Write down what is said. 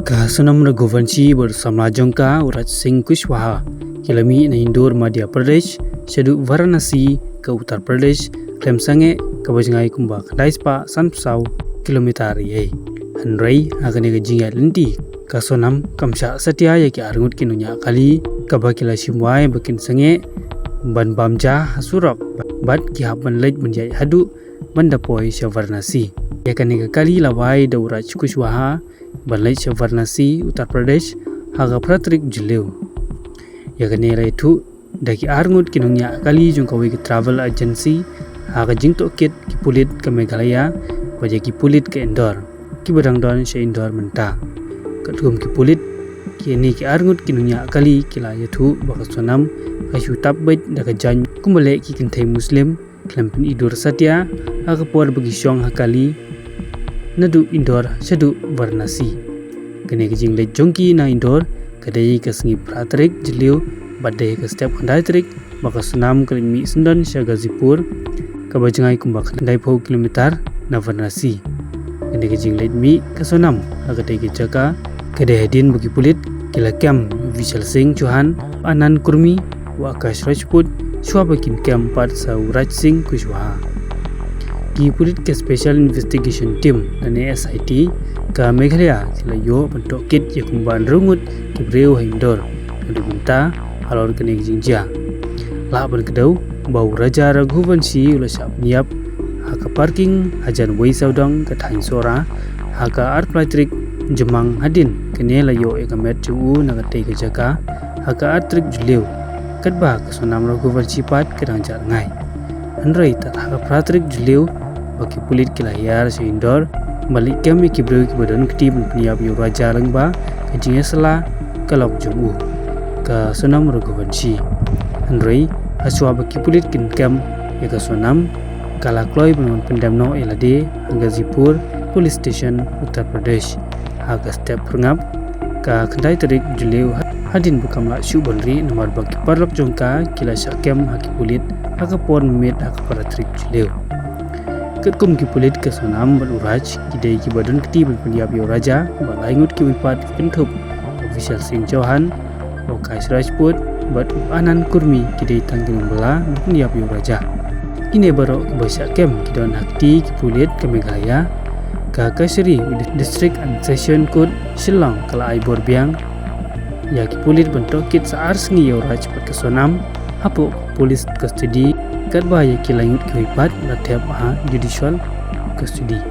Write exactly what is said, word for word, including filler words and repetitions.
Ka Sonam Raghuvanshi bad u samla jong ka u Raj Singh Kushwaha ki la mih na Indore, Madhya Pradesh shaduh Varanasi ka Uttar Pradesh khlem sangeh, kaba jngai kumba khyndai spah sanphew saw kilometer ïa. Hynrei ha kane ka jingïaid lynti ka Sonam kam shah satia ïa ki arngut ki nongñiah kali kaba ki la shim wai ba kin sangeh ban bam ja ha surok bad ki hap ban leit ban ïaid haduh ban da poi sha Varanasi. Ïa kane ka kali la wai da u Raj Kushwaha ban leit sha Varanasi, Uttar Pradesh ha ka phra tarik Jylliew. Ïa kane la ïathuh da ki arngut ki nongñiah kali jong kawei ka travel agency ha ka jingtohkit ki pulit ka Meghalaya bad ïa ki pulit ka Indore kiba dang don sha Indore mynta. Katkum ki pulit, kine ki arngut ki nongñiah kali ki la ïathuh ba ka Sonam ka shu tap beit da ka jaiñ kumba leh ki kynthei Muslim khlem pynidur satia ha ka por ba ki shong ha kali naduh Indore shaduh Varanasi. Kane ka jingleit jong ki na Indore ka dei ka sngi phra tarik Jylliew bad dei ka step khyndai tarik ba ka Sonam ka leit mih syndon sha Ghazipur, kaba jngai kumba khyndaiphew kilometer na Varanasi. Kane ka jingleit mih ka Sonam ha katei ka jaka ka dei hadien ba ki pulit ki la kem u Vishal Singh Chauhan, Anand Kurmi, u Akash Rajput, shuwa ba kin kem pat sa u Raj Singh Kushwaha. Ki pulit ka Special Investigation Team lane S I T ka Meghalaya ki la ïoh ban tohkit ïa kumba hynriew ngut ki briew ha Indore naduh mynta halor kane ka jingjia. Lah ban kdew ba u Raja Raghuvanshi u la shah pynïap ha ka parking hajan wei sawdong ka thaiñ Sohra ha ka arphew lai tarik Jymmang hadien kane la ïoh ïa ka met jong u na katei ka jaka ha ka ar tarik Jylliew, katba ka Sonam Raghuvanshi pat ka dang jah rngai. Hynrei tad ha ka phra tarik Jylliew ba ki pulit ki la hiar sha Indore ban leit kem ïa ki briew kiba don kti ban pynïap ïa u Raja lyngba ka jingïasylla ka lok jong u, ka Sonam Raghuvanshi. Hynrei hashuwa ba ki pulit kin kem ïa ka Sonam, ka la kloi ban wan pyndem noh ïa lade ha Ghazipur Police Station, Uttar Pradesh ha ka step phyrngap ka khyndai tarik Jylliew, hadien ba kam lah shuh ban rieh namar ba ki paralok jong ka ki la shah kem ha ki pulit ha ka por mynmiet ha ka phra tarik Jylliew. Katkum ki pulit, ka Sonam bad u Raj ki dei kiba don kti ban pynïap ïa u Raja bad lai ngut kiwei pat ki kynthup u Vishal Singh Chauhan, u Akash Rajput bad u Anand Kurmi ki dei tang ki nongbylla ban pynïap ïa u Raja. Kine baroh kiba shah kem ki don ha kti ki pulit ka Meghalaya. Ka kashari u District and Session Court Shillong ka la ai bor biang ïa ki pulit ban tohkit sa ar sngi ïa u Raj bad ka Sonam hapoh police custody, katba ïa ki lai ngut kiwei pat la thep ha judicial custody.